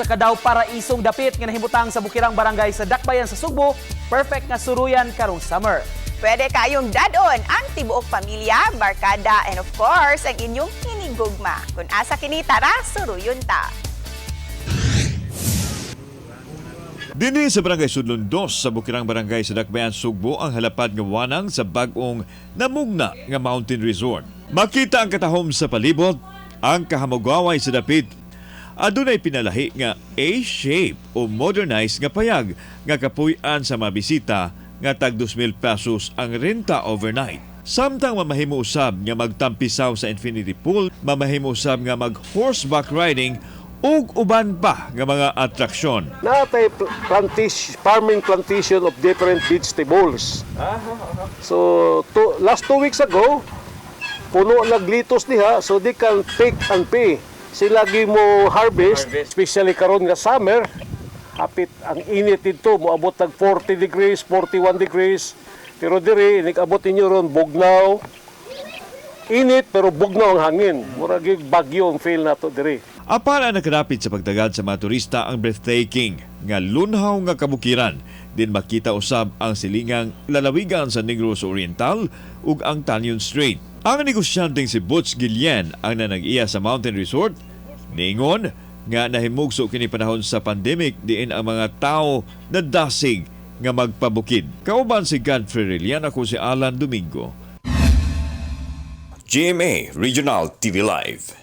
usa ka daw paraisong dapit nga nahimutang sa Bukirang Barangay sa Dakbayan sa Sugbo, perfect nga suruyan karong summer. Pwede kayong dad-on ang tibuok pamilya, barkada, and of course, ang inyong hinigugma. Kung asa kini, tara, suruyon ta. Dinhi sa Barangay Sudlon 2 sa Bukirang Barangay sa Dakbayan, Sugbo ang halapad nga wanang sa bag-ong namugna nga mountain resort. Makita ang katahom sa palibot, ang kahamugaway sa dapit. Adunay pinalahi nga A-shape o modernized nga payag nga kapuy-an sa mga bisita nga tag 2,000 pesos ang renta overnight. Samtang mamahimo usab nga magtampisaw sa infinity pool, mamahimo usab nga mag horseback riding ug uban pa nga mga atraksyon. Naa tay plantation, farming plantation of different vegetables. So, last 2 weeks ago, puno nag litos diha, so they can take and pay. Sila gi mo harvest, especially karon nga summer, hapit ang init dito, moabot nag 40 degrees, 41 degrees. Pero diri, inig-abot ninyo ron, bugnaw. Init, pero bugnaw ang hangin. Murag bagyo ang feel nato diri. Apan ang nakarapit sa pagdagad sa mga turista ang breathtaking nga lunhaw nga kabukiran din makita usab ang silingang lalawigan sa Negros Oriental ug ang Tañon Strait. Ang negosyanteng si Butch Guillen ang nanag-iya sa Mountain Resort niingon nga nahimugso kini panahon sa pandemic diin ang mga tao nadasig nga magpabukid. Kauban si Godfrey Relian, ako si Alan Domingo. GMA Regional TV Live.